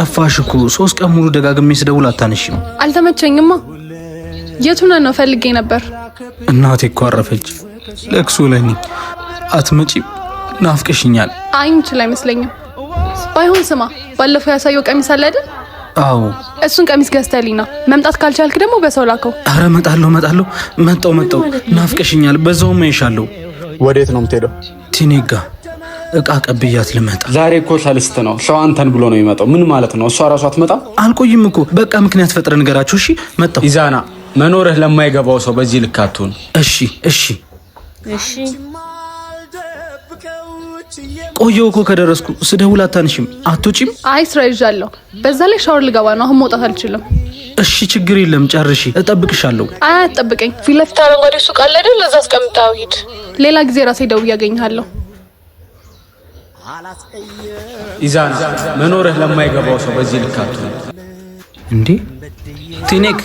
ጠፋሽ እኮ፣ 3 ቀን ሙሉ ደጋግሜ ስደውል አታነሺም። አልተመቸኝማ። የት ሆነህ ነው? ፈልጌ ነበር። እናቴ እኮ አረፈች። ለቅሶ ላይ ነኝ። አትመጪም? ናፍቀሽኛል። አይ ምችል አይመስለኝም። ባይሆን ስማ፣ ባለፈው ያሳየው ቀሚስ አለ አይደል? አዎ። እሱን ቀሚስ ገዝተህልኝ ና። መምጣት ካልቻልክ ደግሞ በሰው ላከው። አረ እመጣለሁ፣ እመጣለሁ። መጣው መጣው። ናፍቀሽኛል። በዛውም አይሻለሁ። ወዴት ነው የምትሄደው? ቲኔጋ እቃ ቀብያት ልመጣ። ዛሬ እኮ ሰልስት ነው። ሰው አንተን ብሎ ነው የሚመጣው። ምን ማለት ነው? እሷ ራሷ አትመጣም። አልቆይም እኮ፣ በቃ ምክንያት ፈጥረ ንገራቸው። እሺ መጣው። ኢዛና፣ መኖርህ ለማይገባው ሰው በዚህ ልክ አትሁን። እሺ እሺ። እሺ። ቆየው እኮ ከደረስኩ። ስደውል አታንሽም። አትወጪም? አይ ስራ ይዣለሁ። በዛ ላይ ሻወር ልገባ ነው። አሁን መውጣት አልችልም። እሺ ችግር የለም፣ ጨርሺ፣ እጠብቅሻለሁ። አይ አትጠብቀኝ። ፊት ለፊት አረንጓዴ ሱቅ አለ አይደል? እዛ አስቀምጠው ሂድ። ሌላ ጊዜ ራሴ ደውዬ አገኝሃለሁ። ኢዛና፣ መኖርህ ለማይገባው ሰው በዚህ ልክ አትሁን። እንዴ ቲኔክ፣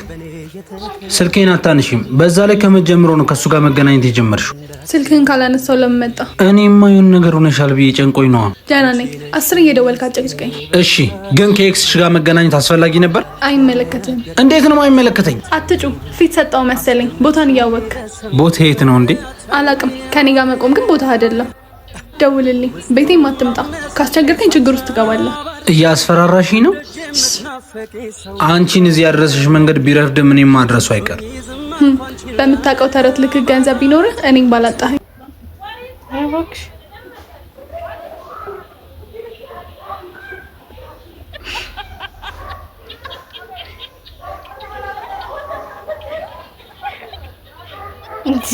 ስልኬን አታንሺም። በዛ ላይ ከመጀመሩ ነው ከእሱ ጋር መገናኘት የጀመርሽው። ስልክህን ካላነሳው ለምን መጣ? እኔማ የሆነ ነገር ሆነሻል ብዬ ጨንቆኝ ነዋ። ደህና ነኝ። 10 እየደወልክ አጨቅጭቀኝ። እሺ ግን ከ ex ሽ ጋር መገናኘት አስፈላጊ ነበር? አይመለከትህም። እንዴት ነው አይመለከተኝ? አትጩ። ፊት ሰጠው መሰለኝ። ቦታን እያወቅክ። ቦታ የት ነው እንዴ? አላቅም። ከኔ ጋር መቆም ግን ቦታ አይደለም። ደውልልኝ። ቤቴም አትምጣ። ካስቸገርከኝ ችግር ውስጥ ትገባለህ። እያስፈራራሽኝ ነው? አንቺን እዚህ ያደረሰሽ መንገድ ቢረፍድም እኔም ማድረሱ አይቀር። በምታውቀው ተረት ልክ ገንዘብ ቢኖርህ እኔም ባላጣኸኝ። እባክሽ። እንጂ።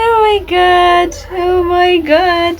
Oh my God. Oh my God.